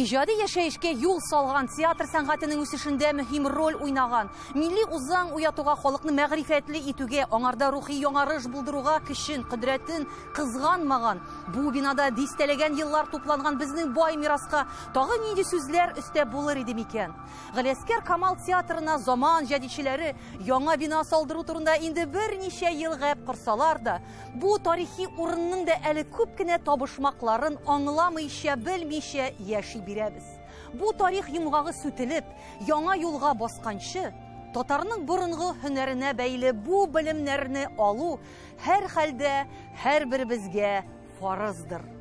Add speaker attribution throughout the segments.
Speaker 1: Иҗади яшәешкә юл салган, театр сәнгатенең үсешендә мөһим роль уйнаган, милли үзаң уятуга, халыкны мәгърифәтле итүгә, аңарда рухи яңарыш булдыруга көчен, кодрәтен кызганмаган, бу бинада дистәләгән еллар тупланган безнең бай мираска тагы нинди сүзләр өстәп булыр иде микән? Галиәсгар Камал театрына заман җәдитчеләре яңа бина салдыру турында инде берничә ел гәп корсалар да, бу тарихи урынның да әле күп кенә табышмакларын аңламыйча, белмичә яши бирәбез. Бу тарих йомгагы сүтелеп, яңа юлга басканчы, татарның борынгы һөнәренә бәйле бу белемнәрне алу һәрхәлдә һәрберебезгә фарыздыр.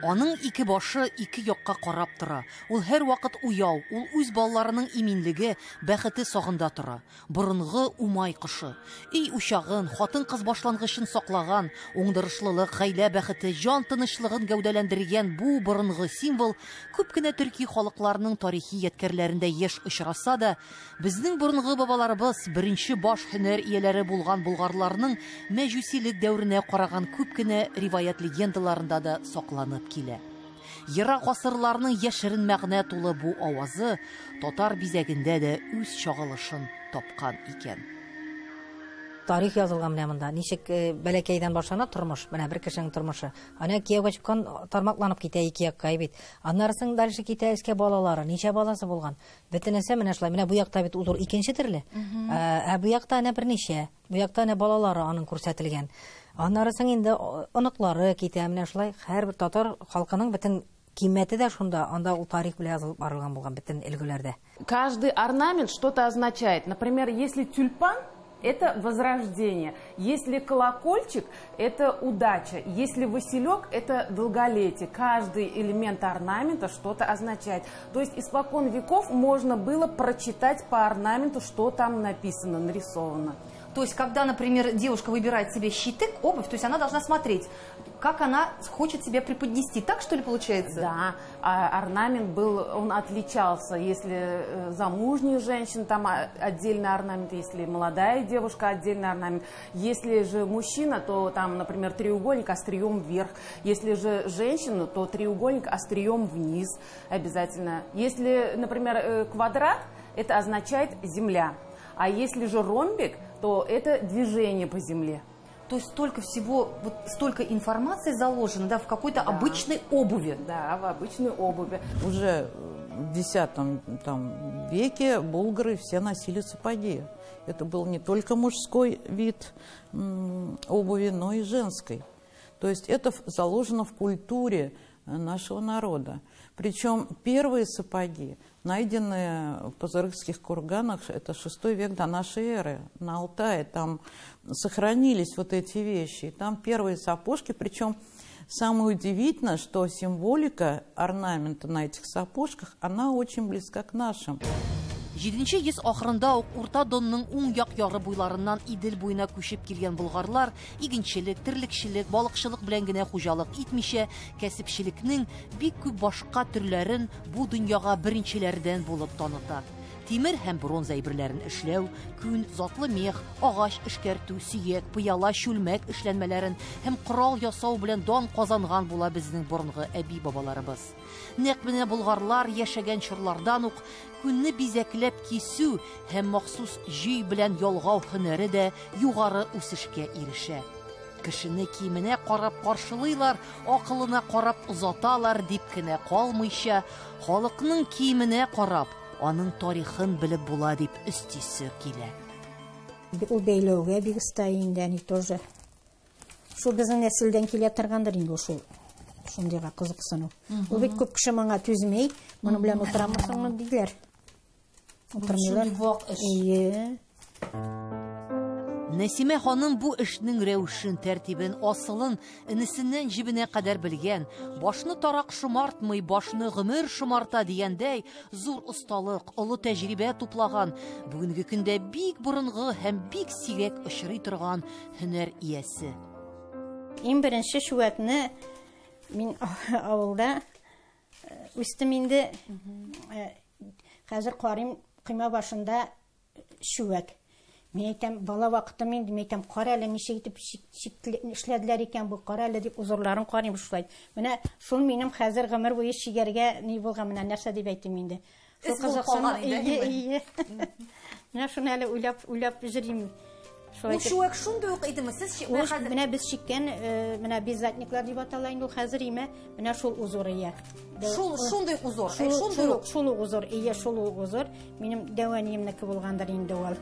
Speaker 1: Аның ике башы ике якка карап тора. Ул һәрвакыт уяу, ул үз балаларының иминлеге, бәхете сагында тора. Борынгы Умай кошы. Өй учагын, хатын-кыз башлангычын саклаган, уңдырышлылык, гаилә бәхете, җан тынычлыгын гәүдәләндергән бу борынгы символ күп кенә төрки халыкларның тарихи ядкәрләрендә еш очраса да, безнең борынгы бабаларыбыз, беренче баш һөнәр ияләре булган болгарларның мәҗүсилек дәверенә караган күп кенә риваять легендаларында да сакланып килә. Ерак гасырларның яшерен мәгънә тулы бу авазы татар бизәгендә дә үз чагылышын тапкан икән.
Speaker 2: Тарих язылган менә монда. Ничек бәләкәйдән башлана тормыш, менә бер кешенең тормышы. Ана кияүгә чыккан, тармакланып китә ике якка бит. Аннары соң дальше китә эшкә балалары, ничә баласы булган. Бөтенесе менә шулай. Менә бу якта бит узор икенче төрле. Ә бу якта әнә берничә. Бу якта әнә балалары аның күрсәтелгән. Аннары соң инде оныклары китә. Менә шулай һәрбер татар халкының бөтен кыйммәте дә шунда, анда ул тарих белән язылып барылган булган бөтен өлгеләрдә.
Speaker 3: Каждый орнамент что-то означает. Например, если тюльпан, это возрождение. Если колокольчик, это удача. Если василек, это долголетие. Каждый элемент орнамента что-то означает. То есть испокон веков можно было прочитать по орнаменту, что там написано, нарисовано.
Speaker 1: То есть, когда, например, девушка выбирает себе щитык, обувь, то есть она должна смотреть, как она хочет себя преподнести. Так, что ли, получается?
Speaker 3: Да, орнамент был, он отличался. Если замужняя женщина, там отдельный орнамент, если молодая девушка, отдельный орнамент. Если же мужчина, то там, например, треугольник острием вверх. Если же женщина, то треугольник острием вниз обязательно. Если, например, квадрат, это означает земля. А если же ромбик, то это движение по земле.
Speaker 1: То есть столько всего, вот столько информации заложено, да, в какой-то обычной обуви.
Speaker 3: Да, в обычной обуви.
Speaker 4: Уже в X веке булгары все носили сапоги. Это был не только мужской вид обуви, но и женской. То есть это заложено в культуре нашего народа. Причем первые сапоги, найденные в Пазырыкских курганах, это VI век до нашей эры, на Алтае, там сохранились вот эти вещи. И там первые сапожки, причем самое удивительное, что символика орнамента на этих сапожках, она очень близка к нашим.
Speaker 1: Җиденче йөз ахырында ук Урта Донның уң як яры буйларыннан Идел буена күчеп килгән болгарлар игенчелек, терлекчелек, балыкчылык белән генә хуҗалык итмичә, кәсепчелекнең бик күп башка төрләрен бу дөньяга беренчеләрдән булып таныта. Тимер һәм бронза әйберләрен эшләү, күн, затлы мех, агач эшкәртү, сөяк, пыяла, чүлмәк эшләнмәләрен һәм корал ясау белән дан казанган була безнең борынгы әби-бабаларыбыз. Нәкъ менә болгарлар яшәгән чорлардан ук күнне бизәкләп кисү һәм махсус җөй белән ялгау һөнәре дә югары үсешкә ирешә. Кешене киеменә карап каршылыйлар, акылына карап озаталар дип кенә калмыйча, халыкның киеменә карап, аның тарихын белеп була дип өстисе килә.
Speaker 5: Ул бәйләүгә бик оста инде, әни тоже. Шул безнең нәселдән килә торгандыр инде шул. Шундыйга кызыксыну. Ул бит күп кеше моңа түзмей, моның белән утырамысыңмы диләр. Утырмыйлар. Ие.
Speaker 1: Нәсимә ханым бу эшнең рәвешен, тәртибен, асылын энесеннән җебенә кадәр белгән. Башны тарак шомартмый, башны гомер шомарта дигәндәй, зур осталык, олы тәҗрибә туплаган, бүгенге көндә бик борынгы һәм бик сирәк очрый торган һөнәр иясе.
Speaker 5: Иң беренче чүәкне мин авылда үстем инде. Хәзер карыйм, койма башында чүәк. Мин әйтәм, бала вакытым инде, мин әйтәм, кара әле ничек итеп эшләделәр икән бу, кара әле дип узорларын карыйм шулай. Менә шул минем хәзер гомер буе чигәргә ни булган, менә нәрсә дип әйтим инде. Шул кызыксыну, ие, ие. Менә шуны әле уйлап, уйлап йөрим.
Speaker 1: Ул чүәк шундый ук идеме? Сез
Speaker 5: менә без чиккән, менә беззатниклар дип атала инде ул хәзер име, менә шул узор ия.
Speaker 1: Шул шундый узор, шундый
Speaker 5: ук. Шул ук узор, ия, шул ук узор. Минем дәү әниемнеке булгандыр инде ул.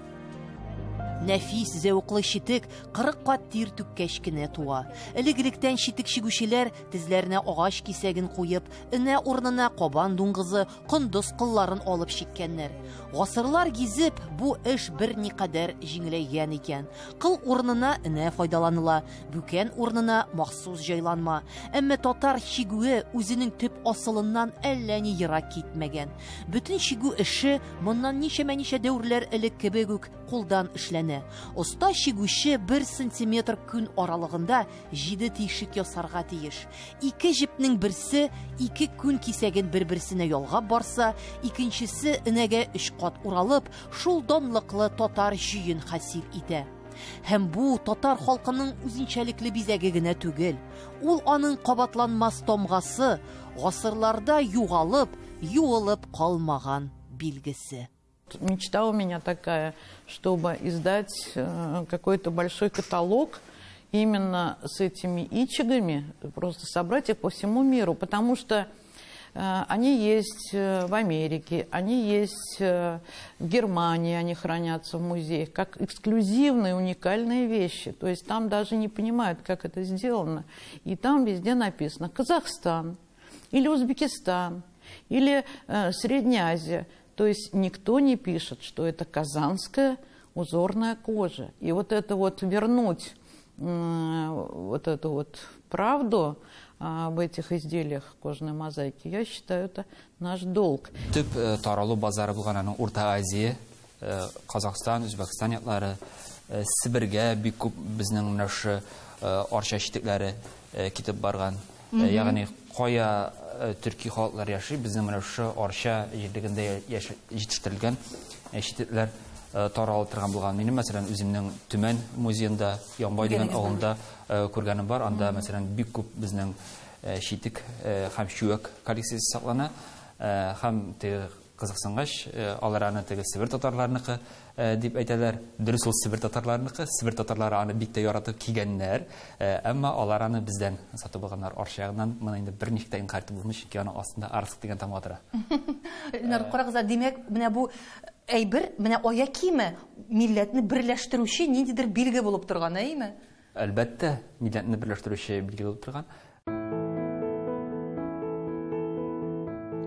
Speaker 1: Нәфис, зәвыклы читек 40 кат тир түккәч кенә туа. Элек-электән читек чигүчеләр тезләренә агач кисәген куеп, энә урынына кабан дуңгызы, кондыз кылларын алып чиккәннәр. Гасырлар гизеп, бу эш берникадәр җиңеләйгән икән. Кыл урынына энә файдаланыла, бүкән урынына махсус җайланма. Әмма татар чигүе үзенең төп асылыннан әллә ни ерак китмәгән. Бөтен чигү эше моннан ничәмә-ничә дәверләр элек кебек үк кулдан эшләнә. Оста чигүче 1 сантиметр күн аралыгында 7 тишек ясарга тиеш. Ике җепнең берсе ике күн кисәген бер-берсенә ялгап барса, икенчесе энәгә 3 кат уралып, шул данлыклы татар җөен хасил итә. Һәм бу татар халкының үзенчәлекле бизәге генә түгел. Ул аның кабатланмас тамгасы, гасырларда югалып, юылып калмаган билгесе.
Speaker 4: Мечта у меня такая, чтобы издать какой-то большой каталог именно с этими ичигами, просто собрать их по всему миру, потому что они есть в Америке, они есть в Германии, они хранятся в музеях, как эксклюзивные, уникальные вещи. То есть там даже не понимают, как это сделано. И там везде написано Казахстан или Узбекистан или Средняя Азия. То есть никто не пишет, что это казанская узорная кожа. И вот это вот вернуть, вот эту вот правду об этих изделиях кожной мозаики, я считаю, это наш долг.
Speaker 6: Төп таралу базары булган аның Урта Азия, Казахстан, Үзбәкстан яклары, Себергә бик күп безнең менә шушы арча читекләре китеп барган. Ягъни кая төрки халыклар яши, безнең менә шушы арча җирлегендә җитештерелгән читекләр таралып торган булган. Минем, мәсәлән, үземнең Төмән музеенда, Ямбай дигән авылында күргәнем бар. Анда, мәсәлән, бик күп безнең читек һәм чүәк коллекциясе саклана. Һәм теге кызыксынгач, алар аны теге Себер татарларыныкы дип әйтәләр. Дөрес, ул Себер татарларыныкы. Себер татарлары аны бик тә яратып кигәннәр. Әмма алар аны бездән сатып алганнар, Арча ягыннан. Моны инде берничек тә инкарь итеп булмый, чөнки аның астында Арск дигән тамга тора.
Speaker 1: Илнар, карагыз, димәк, менә бу әйбер, менә аяк киеме милләтне берләштерүче ниндидер билге булып торган, әйеме?
Speaker 6: Әлбәттә, милләтне берләштерүче билге булып торган.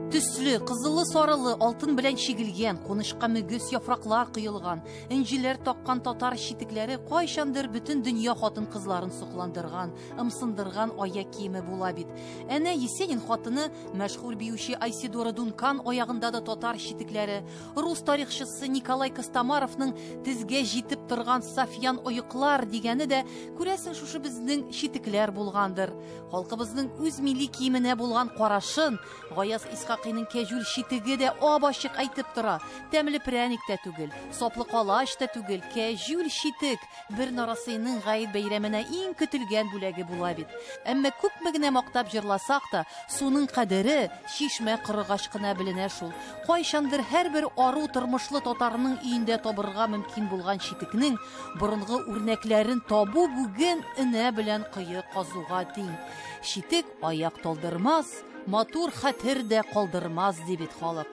Speaker 1: Төсле, кызыллы, сарылы, алтын белән чигелгән, кунычка мөгез яфраклар коелган, энҗеләр таккан татар читекләре кайчандыр бөтен дөнья хатын-кызларын сокландырган, ымсындырган аяк киеме була бит. Әнә Есенин хатыны, мәшһүр биюче Айсидора Дункан аягында да татар читекләре, рус тарихчысы Николай Костомаровның тезгә җитеп торган сафьян оеклар дигәне дә, күрәсең, шушы безнең читекләр булгандыр. Халкыбызның үз милли киеменә булган карашын Гаяз Исхакыйның кәҗүл читеге дә ап-ачык әйтеп тора. Тәмле прәник тә түгел, саплы калач та түгел, кәҗүл читек бер нарасыйның гает бәйрәменә иң көтелгән бүләге була бит. Әмма күпме генә мактап җырласак та, суның кадере чишмә корыгач кына беленә шул. Кайчандыр һәрбер ару тормышлы татарның өендә табырга мөмкин булган читекнең борынгы үрнәкләрен табу бүген энә белән кое казуга тиң. Читек аяк талдырмас, матур хәтер дә калдырмас, ди бит халык.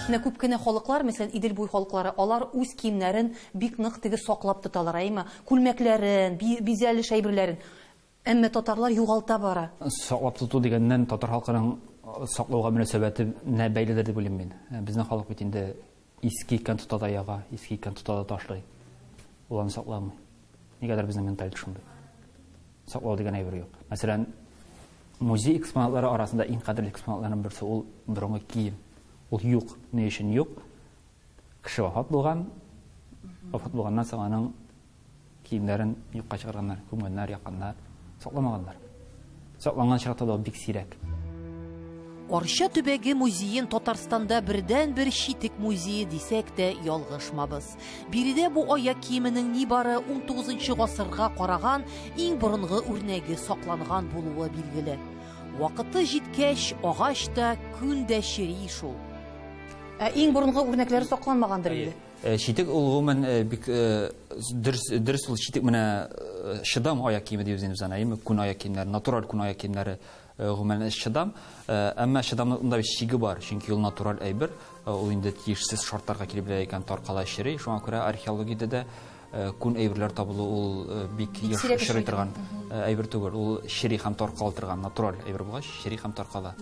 Speaker 1: Менә күп кенә халыклар, мәсәлән, Идел буе халыклары, алар үз киемнәрен бик нык теге саклап тоталар, әйме? Күлмәкләрен, бизәлеш әйберләрен. Әмма татарлар югалта бара.
Speaker 6: Саклап тоту дигәннән татар халкының саклауга мөнәсәбәтенә бәйледер дип уйлыйм мин. Безнең халык бит инде иске икән тота да яга, иске икән тота да ташлый. Ул аны сакламый. Нигәдер безнең менталитет шундый. Саклау дигән әйбер юк. Мәсәлән, музей экспонатлары арасында иң кадерле экспонатларның берсе ул борынгы кием. Ул юк. Ни өчен юк? Кеше вафат булган. Вафат булганнан соң аның киемнәрен юкка чыгарганнар, күмгәннәр, якканнар, сакламаганнар. Сакланган чакта да бик сирәк.
Speaker 1: Арча төбәге музеен Татарстанда бердән-бер читек музее дисәк тә ялгышмабыз. Биредә бу аяк киеменең нибары 19 гасырга караган иң борынгы үрнәге сакланган булуы билгеле. Вакыты җиткәч, агач та, күн дә чери шул.
Speaker 7: Ә иң борынгы үрнәкләре сакланмагандыр инде.
Speaker 6: Читек ул гомумән бик дөрес ул читек менә чыдам аяк киеме дибез инде без аны, әйеме? Күн аяк киемнәре, натураль күн аяк киемнәре гомумән чыдам. Әмма чыдамлыкның да бит чиге бар, чөнки ул натураль әйбер, ул инде тиешсез шартларга килеп белә икән, таркала, чери. Шуңа күрә археологиядә дә күн әйберләр табылу ул бик еш очрый торган әйбер түгел. Ул чери һәм таркала торган натураль әйбер булгач, чери һәм таркала,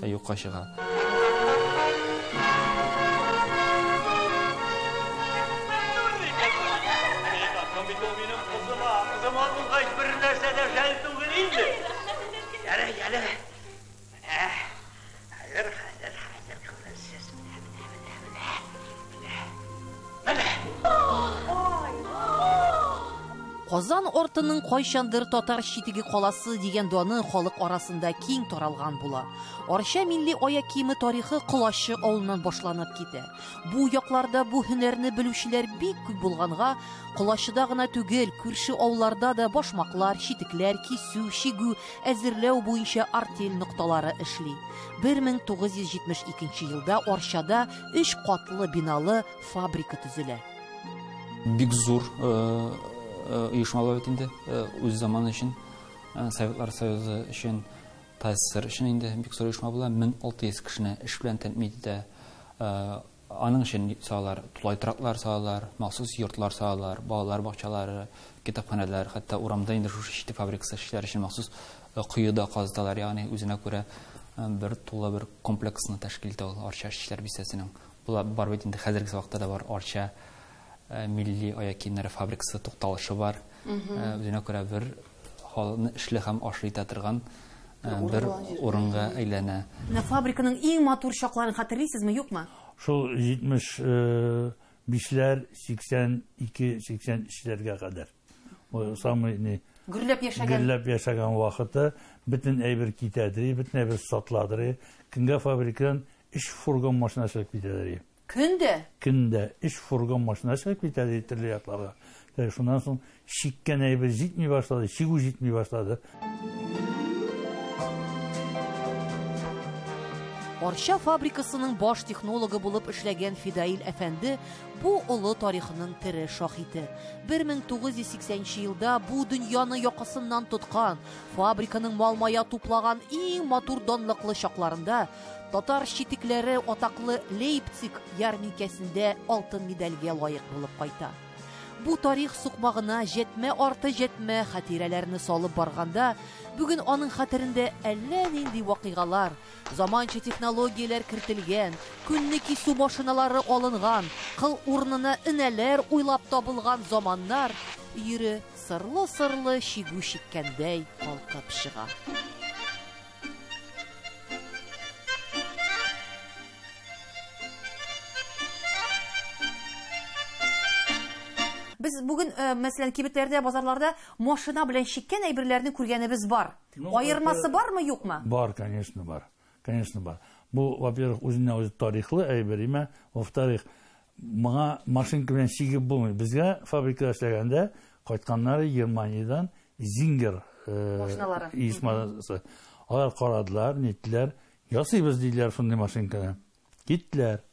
Speaker 6: юкка чыга.
Speaker 1: Казан артының кайчандыр татар читеге каласы дигән даны халык арасында киң таралган була. Арча милли аяк киеме тарихы Колачы авылыннан башланып китә. Бу якларда бу һөнәрне белүчеләр бик күп булганга, Колачыда гына түгел, күрше авылларда да башмаклар, читекләр, кисү, чигү, әзерләү буенча артель нокталары эшли. 1972 елда Арчада 3 катлы биналы фабрика төзелә.
Speaker 6: Бик зур оешма була бит инде, үз заманы өчен, Советлар Союзы өчен, ТАССР өчен инде бик зур оешма була. 1600 кешене эш белән тәэмин итә. Аның өчен салалар, тулай тораклар салалар, махсус йортлар салалар, балалар бакчалары, китапханәләр, хәтта урамда инде шушы читек фабрикасы эшчеләр өчен махсус кое да казыталар, ягъни үзенә күрә бер тулы бер комплексны тәшкил итә ул Арча эшчеләр бистәсенең. Була бар бит инде хәзерге вакытта да бар Арча милли аяк киемнәре фабрикасы тукталышы бар. Үзенә күрә бер халыкны эшле һәм ашлы итә торган бер урынга әйләнә.
Speaker 7: Менә фабриканың иң матур чакларын хәтерлисезме, юкмы?
Speaker 8: Шул 75-ләр, 82, 83-ләргә кадәр. Ул самый не
Speaker 7: Гөрләп яшәгән.
Speaker 8: Гөрләп яшәгән вакыты бөтен әйбер китәдер, бөтен әйбер сатыладыр. Көнгә фабрикадан 3 фургон машина чыгып китәдер.
Speaker 7: Көндә?
Speaker 8: Көндә 3 фургон машина чыгып китәдер төрле якларга. Шуннан соң чиккән әйбер җитми башлады, чигү җитми башлады.
Speaker 1: Арча фабрикасының баш технологы булып эшләгән Фидаил әфәнде бу олы тарихының тере шаһиты. 1980 елда бу дөньяны якасыннан тоткан, фабриканың мал-мая туплаган иң матур данлыклы чакларында татар читекләре атаклы Лейпциг ярминкәсендә алтын медальгә лаек булып кайта. Бу тарих сукмагына җәтмә арты җәтмә хатирәләрне салып барганда, бүген аның хәтерендә әллә нинди вакыйгалар, заманча технологияләр кертелгән, көнне кисү машиналары алынган, кыл урынына энәләр уйлап табылган заманнар өере сырлы-сырлы чигү чиккәндәй калкып чыга.
Speaker 7: Без бүген, мәсәлән, кибетләрдә, базарларда машина белән чиккән әйберләрне күргәнебез бар. Аермасы бармы, юкмы?
Speaker 8: Бар, конечно, бар. Конечно, бар. Бу, во-первых, үзеннән үзе тарихлы әйбер, име? Во-вторых, моңа машинка белән чигеп булмый. Безгә фабрикада эшләгәндә кайтканнары Германиядән Зингер
Speaker 7: машиналары.
Speaker 8: Оешмасы. Алар карадылар, ниттеләр. Ясыйбыз диделәр шундый машинканы. Киттеләр.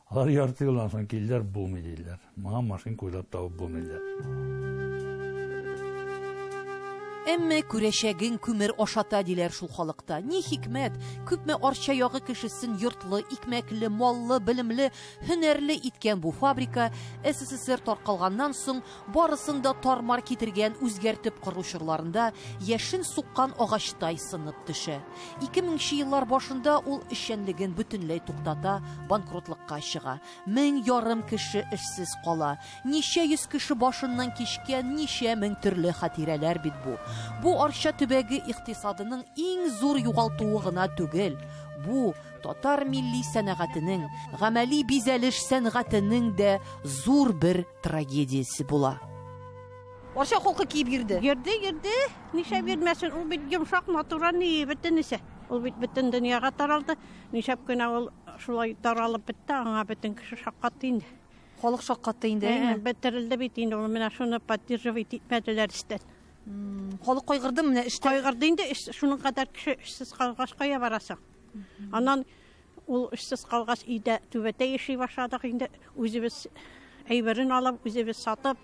Speaker 8: Алар ярты елдан соң килделәр, булмый диделәр. Моңа машинка уйлап табып булмый диделәр.
Speaker 1: Әмма күрәчәгең күмер ашата диләр шул халыкта. Ни хикмәт, күпме Арча ягы кешесен йортлы, икмәкле, маллы, белемле, һөнәрле иткән бу фабрика СССР таркалганнан соң барысын да тармар китергән үзгәртеп кору чорларында яшен суккан агачтай сынып төшә. 2000 еллар башында ул эшчәнлеген бөтенләй туктата, банкротлыкка чыга. 1500 кеше эшсез кала. Ничә йөз кеше башыннан кичкән ничә мең төрле хатирәләр бит бу. Бу Арча төбәге икътисадының иң зур югалтуы гына түгел. Бу татар милли сәнәгатенең, гамәли бизәлеш сәнгатенең дә зур бер трагедиясе була.
Speaker 7: Арча халкы киеп йөрде.
Speaker 9: Йөрде, йөрде. Ничә бирмәсен, ул бит йомшак, натуральный, бөтенесе. Ул бит бөтен дөньяга таралды. Нишләп кенә ул шулай таралып бетте, аңа бөтен кеше шаккатты инде.
Speaker 7: Халык шаккатты инде, әйме?
Speaker 9: Бетерелде бит инде ул, менә шуны поддерживать итмәделәр истән.
Speaker 7: Халык кайгырды менә эштә.
Speaker 9: Кайгырды инде, шуның кадәр кеше эшсез калгач кая барасың? Аннан ул эшсез калгач өйдә түбәтәй яши башладык инде, үзебез әйберен алып, үзебез сатып,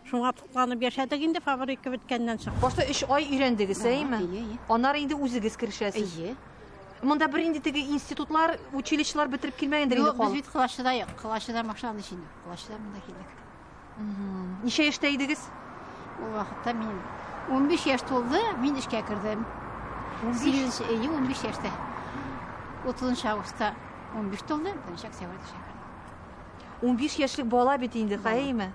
Speaker 9: шуңа тукланып яшәдек инде фабрика беткәннән соң.
Speaker 7: Башта 3 ай өйрәндегез, әйме? Аннары инде үзегез керешәсез.
Speaker 10: Әйе.
Speaker 7: Монда бер инде теге институтлар, училищелар бетереп килмәгәндер инде
Speaker 10: Юк, без
Speaker 7: халык.
Speaker 10: бит Калачыда юк. Калачыда башланды инде. Калачыда монда килдек.
Speaker 7: Ничә яшьтә идегез?
Speaker 10: Ул вакытта мин 15 яшь тулды, мин эшкә кердем. 8 әйе, 15 яшьтә. 30 августта 15 тулды, 1 октябрьдә эшкә кердем.
Speaker 7: 15 яшьлек бала бит инде, хәйме?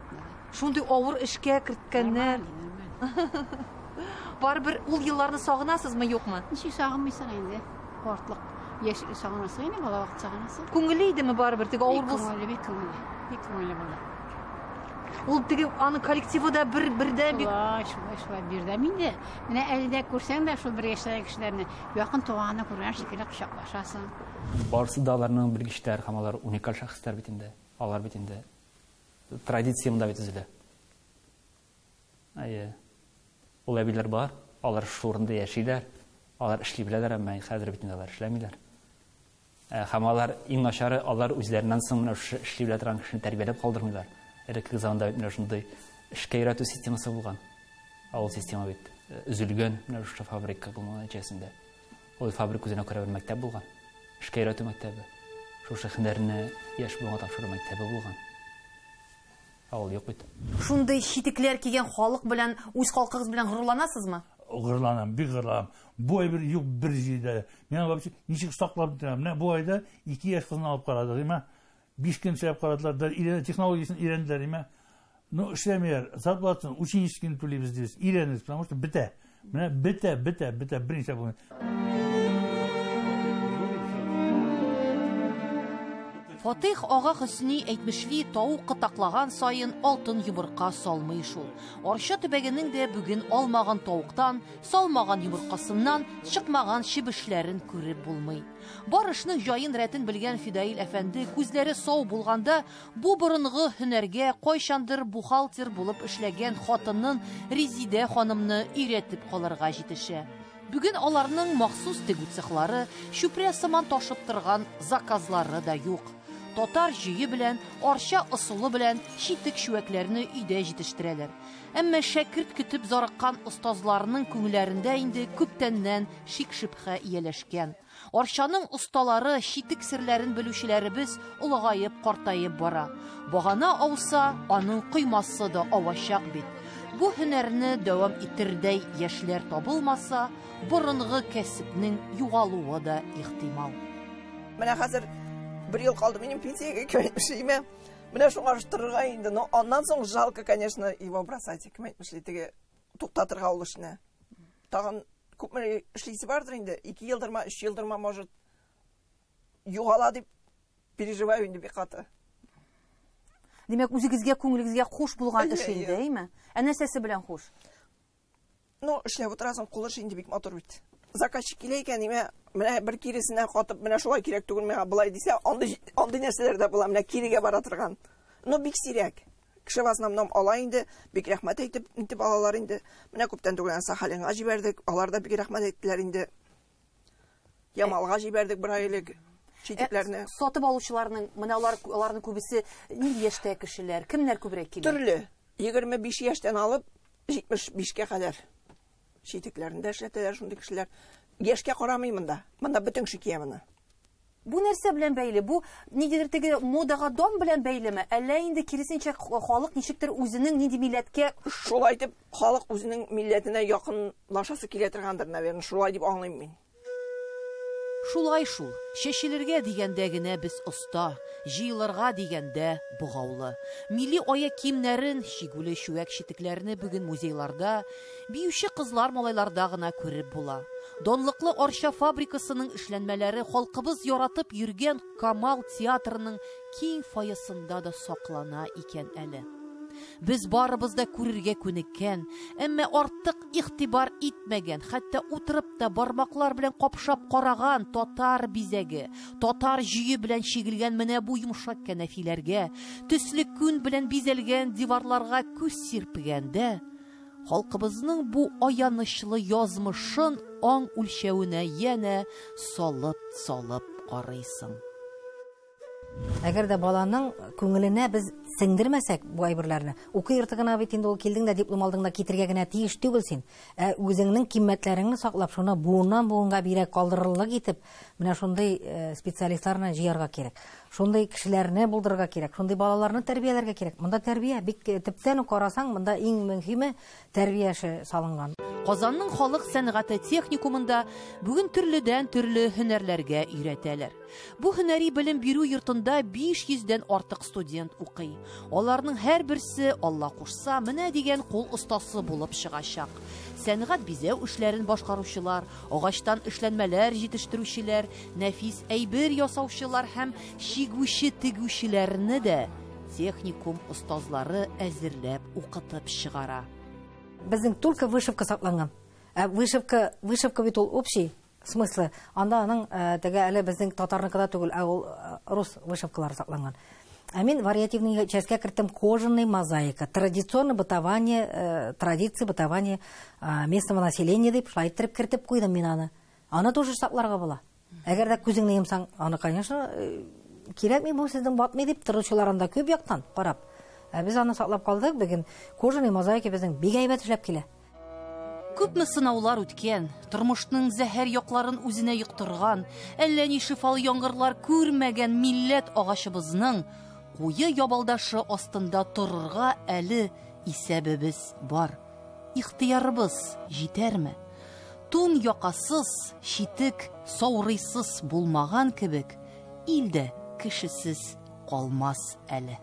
Speaker 7: Шундый авыр эшкә керткәннәр. Барыбер ул елларны сагынасызмы, юкмы?
Speaker 10: Ничек сагынмыйсың инде? Картлык яшь сагынасың инде, бала вакыт сагынасың.
Speaker 7: Күңелле идеме барыбер, теге авыр
Speaker 10: Бик
Speaker 7: булса?
Speaker 10: күңелле, бик күңелле. Бик күңелле булды.
Speaker 7: Ул теге аның коллективы да бер бердәм бик.
Speaker 10: Шулай, шулай, шулай бердәм инде. Менә әле дә күрсәң дә шул бер яшьтәге кешеләрне якын туганны күргән шикелле кочаклашасың.
Speaker 6: Барысы да аларның белгечләр һәм алар уникаль шәхесләр бит инде. Алар бит инде традиция монда бит төзелә. Әйе. Ул әбиләр бар, алар шул урында яшиләр, алар эшли беләләр, әмма хәзер бит инде алар эшләмиләр. Һәм алар иң начары, алар үзләреннән соң менә шушы эшли белә торган кешене тәрбияләп калдырмыйлар. Элеккеге заманда бит менә шундый эшкә өйрәтү системасы булган. Ә ул система бит өзелгән менә шушы фабрика булмау нәтиҗәсендә. Ул фабрика үзенә күрә бер мәктәп булган. Эшкә өйрәтү мәктәбе. Шушы һөнәрне яшь буынга тапшыру мәктәбе булган. Ә ул юк бит.
Speaker 7: Шундый читекләр кигән халык белән, үз халкыгыз белән горурланасызмы?
Speaker 8: Горурланам, бик горурланам. Бу әйбер юк бер җирдә. Мин вообще ничек саклап бетерәм. Менә бу айда 2 яшь кызны алып карадык, әйме? 5 көн эшләп карадылар, да өйрәнә технологиясен өйрәнделәр, әйме? Ну, эшләмиләр. Зарплатасын ученическийны түлибез дибез. Өйрәнегез, потому что бетә. Менә бетә, бетә, бетә, берничә булмый.
Speaker 1: Фатих ага Хөсни әйтмешли, тавык кытаклаган саен алтын йомырка салмый шул. Арча төбәгенең дә бүген алмаган тавыктан, салмаган йомыркасыннан чыкмаган чебешләрен күреп булмый. Бар эшнең җаен рәтен белгән Фидаил әфәнде күзләре сау булганда бу борынгы һөнәргә кайчандыр бухгалтер булып эшләгән хатынын Резидә ханымны өйрәтеп калырга җитешә. Бүген аларның махсус тегү цехлары, чүпрә сыман ташып торган заказлары да юк. Татар җөе белән, арча ысулы белән читек чүәкләрне өйдә җитештерәләр. Әмма шәкерт көтеп зарыккан остазларының күңелләрендә инде күптәннән шик-шөбһә ияләшкән. Арчаның осталары, читек серләрен белүчеләребез олыгаеп, картаеп бара. Багана ауса, аның коймасы да авачак бит. Бу һөнәрне дәвам иттердәй яшьләр табылмаса, борынгы кәсепнең югалуы да ихтимал.
Speaker 11: Менә хәзер бер ел калды минем пенсиягә кем Менә шуңа торырга инде. Но аннан соң жалко, конечно, его бросать, кем әйтмешли, теге туктатырга ул эшне. Тагын күпме эшлисе бардыр инде. 2 елдырма, 3 елдырма, может, югала дип переживаю инде бик каты.
Speaker 7: Димәк, үзегезгә, күңелегезгә хуш булган эш
Speaker 11: Әйе,
Speaker 7: инде,
Speaker 11: әйе.
Speaker 7: әйме? Ә нәрсәсе белән хуш?
Speaker 11: Ну, эшләп утырасың, кул эше инде бик матур бит. Заказчик килә икән, имә, менә бер киресенә катып, менә шулай кирәк түгел миңа, былай дисә, андый нәрсәләр дә була, менә кирегә бара торган. Но бик сирәк. Кеше в основном ала инде, бик рәхмәт әйтеп, интеп алалар инде. Менә күптән түгел Сахалинга җибәрдек, алар да бик рәхмәт әйттеләр инде. Ямалга җибәрдек бер ай элек читекләрне.
Speaker 7: Сатып алучыларның, менә аларның күбесе нинди яшьтә кешеләр, кемнәр күбрәк килә?
Speaker 11: Төрле. 25 яшьтән алып 75-кә кадәр. Читекләрен дә эшләтәләр шундый кешеләр. Яшькә карамый монда. Монда бөтен кеше кия моны.
Speaker 7: Бу нәрсә белән бәйле? Бу ниндидер теге модага дан белән бәйлеме? Әллә инде киресенчә халык ничектер үзенең нинди милләткә
Speaker 11: Шулай итеп халык үзенең милләтенә якынлашасы килә торгандыр, наверное, шулай дип аңлыйм мин.
Speaker 1: Шулай шул, чәчелергә дигәндә генә без оста, җыелырга дигәндә богаулы. Милли аяк киемнәрен, чигүле чүәк читекләрне бүген музейларда, биюче кызлар малайларда гына күреп була. Данлыклы Арча фабрикасының эшләнмәләре халкыбыз яратып йөргән Камал театрының киң фойесында да саклана икән әле. Без барыбыз да күрергә күнеккән, әмма артык игътибар итмәгән, хәтта утырып та бармаклар белән капшап караган татар бизәге, татар җөе белән чигелгән менә бу йомшак кәнәфиләргә, төсле күн белән бизәлгән диварларга күз сирпегәндә, халкыбызның бу аянычлы язмышын аң үлчәвенә янә салып-салып карыйсың.
Speaker 2: Әгәр дә баланың күңеленә без сеңдермәсәк бу әйберләрне, уку йорты гына бит инде ул килдең дә диплом алдың да китергә генә тиеш түгел син. Ә үзеңнең кыйммәтләреңне саклап, шуны буыннан буынга бирә калдырырлык итеп, менә шундый специалистларны җыярга кирәк. Шундый кешеләрне булдырырга кирәк, шундый балаларны тәрбияләргә кирәк. Монда тәрбия бик төптән үк карасаң, монда иң мөһиме тәрбия эше салынган.
Speaker 1: Казанның халык сәнгате техникумында бүген төрледән төрле һөнәрләргә өйрәтәләр. Бу һөнәри белем бирү йортында 500дән артык студент укый. Аларның һәрберсе, Алла кушса, менә дигән кул остасы булып чыгачак. Сәнгать бизәү эшләрен башкаручылар, агачтан эшләнмәләр җитештерүчеләр, нәфис әйбер ясаучылар һәм чигүче тегүчеләрне дә техникум остазлары әзерләп укытып чыгара.
Speaker 2: Безнең только вышивка сакланган. Ә вышивка бит ул общий смыслы. Анда аның теге әле безнең татарныкы да түгел, ә ул рус вышивкалары сакланган. Ә мин вариативный частька керттем кожаный мозаика, традиционное бытование, традиции бытования местного населения дип шулай иттереп кертеп куйдым мин аны. Аны тоже сакларга була. Әгәр дә күзеңне йомсаң, аны, конечно, кирәкми бу сезнең батмый дип торучылар анда күп яктан карап. Ә без аны саклап калдык. Бүген кожаный мозаика безнең бик әйбәт эшләп килә.
Speaker 1: Күпме сынаулар үткән, тормышның зәһәр якларын үзенә йоктырган, әллә ни шифалы яңгырлар күрмәгән милләт агачыбызның куе ябалдашы астында торырга әле исәбебез бар. Ихтыярыбыз җитәрме? Тун якасыз, читек саурыйсыз булмаган кебек, ил дә кешесез калмас әле.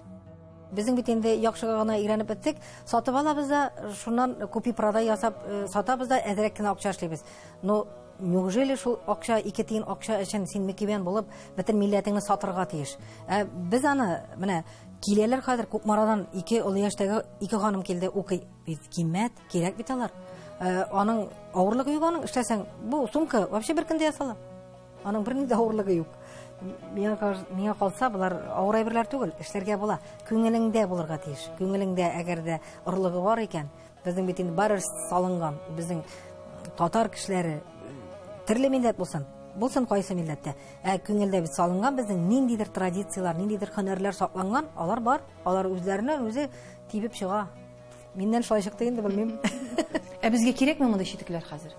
Speaker 2: Безнең бит инде яхшыга гына өйрәнеп беттек. Сатып алабыз да, шуннан купи-продай ясап сатабыз да, әзрәк кенә акча эшлибез. Но неужели шул акча, 2 тиен акча өчен син мөкибән булып, бөтен милләтеңне сатырга тиеш? Ә без аны, менә киләләр хәзер Кукмарадан 2 олы яшьтәге 2 ханым килде, укый. Бит кыйммәт, кирәк бит алар. Аның авырлыгы юк аның, эшләсәң, бу сумка вообще бер көндә ясала. Аның бернинди дә авырлыгы юк. Миңа калса, болар авыр әйберләр түгел, эшләргә була. Күңелеңдә булырга тиеш. Күңелеңдә әгәр дә орлыгы бар икән, безнең бит инде барыр салынган, безнең татар кешеләре төрле милләт булсын, булсын кайсы милләттә. Ә күңелдә бит салынган безнең ниндидер традицияләр, ниндидер һөнәрләр сакланган, алар бар, алар үзләреннән үзе тибеп чыга. Миннән шулай чыкты инде, белмим.
Speaker 7: Ә безгә кирәкме мондый читекләр хәзер?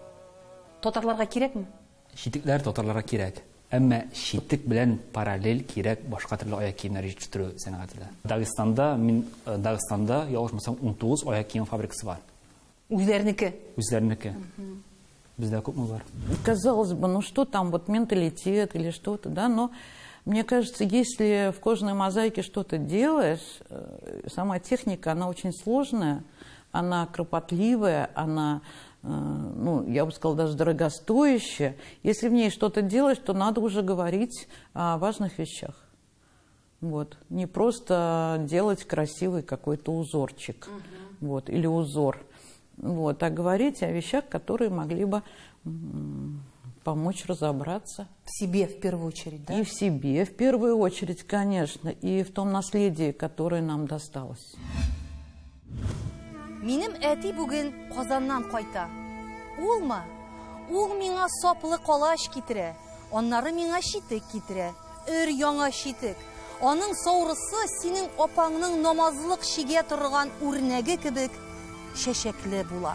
Speaker 7: Татарларга кирәкме?
Speaker 6: Читекләр татарларга кирәк. Әмма читек белән параллель кирәк башка төрле аяк киемнәре җитештерү сәнәгате дә. Дагыстанда, мин Дагыстанда ялгышмасам 19 аяк кием фабрикасы бар.
Speaker 7: Үзләренеке?
Speaker 6: Үзләренеке. Бездә күпме бар?
Speaker 4: Казалось бы, ну что там, вот менталитет или что-то, да, но мне кажется, если в кожаной мозаике что-то делаешь, сама техника, она очень сложная, она кропотливая, она, ну, я бы сказала, даже дорогостоящая. Если в ней что-то делаешь, то надо уже говорить о важных вещах. Вот. Не просто делать красивый какой-то узорчик, вот, или узор, вот, а говорить о вещах, которые могли бы помочь разобраться.
Speaker 7: В себе в первую очередь, да?
Speaker 4: И в себе в первую очередь, конечно, и в том наследии, которое нам досталось.
Speaker 1: Минем әти бүген Казаннан кайта. Улмы? Ул миңа саплы калач китерә, аннары миңа читек китерә. Өр яңа читек. Аның саурысы синең апаңның намазлык чигә торган үрнәге кебек чәчәкле була.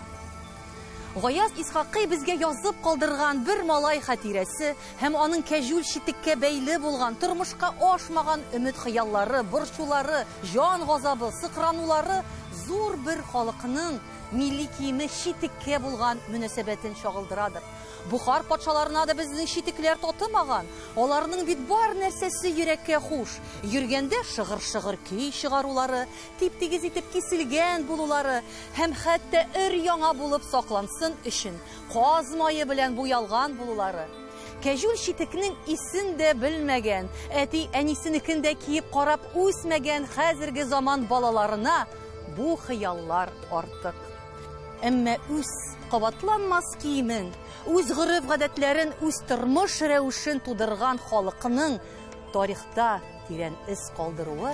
Speaker 1: Гаяз Исхакый безгә язып калдырган бер малай хатирәсе һәм аның кәҗүл читеккә бәйле булган, тормышка ашмаган өмет хыяллары, борчулары, җан газабы, сыкранулары зур бер халыкның милли киеме читеккә булган мөнәсәбәтен чагылдырадыр. Бухар патшаларына да безнең читекләр татымаган. Аларның бит бар нәрсәсе йөрәккә хуш. Йөргәндә шыгыр-шыгыр көй чыгарулары, тип-тигез итеп киселгән булулары һәм хәтта өр яңа булып саклансын өчен каз мае белән буялган булулары. Кәҗүл читекнең исен дә белмәгән, әти әнисенекен дә киеп карап үсмәгән хәзерге заман балаларына бу хыяллар артык. Әмма үз кабатланмас киемен, үз гореф-гадәтләрен, үз тормыш рәвешен тудырган халыкның тарихта тирән эз калдыруы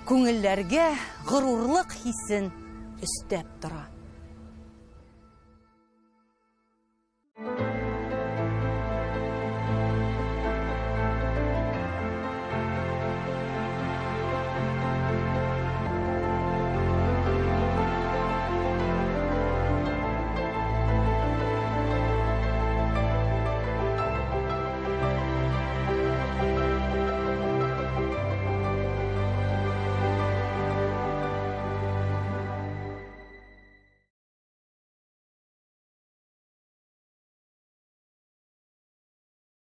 Speaker 1: күңелләргә горурлык хисен өстәп тора.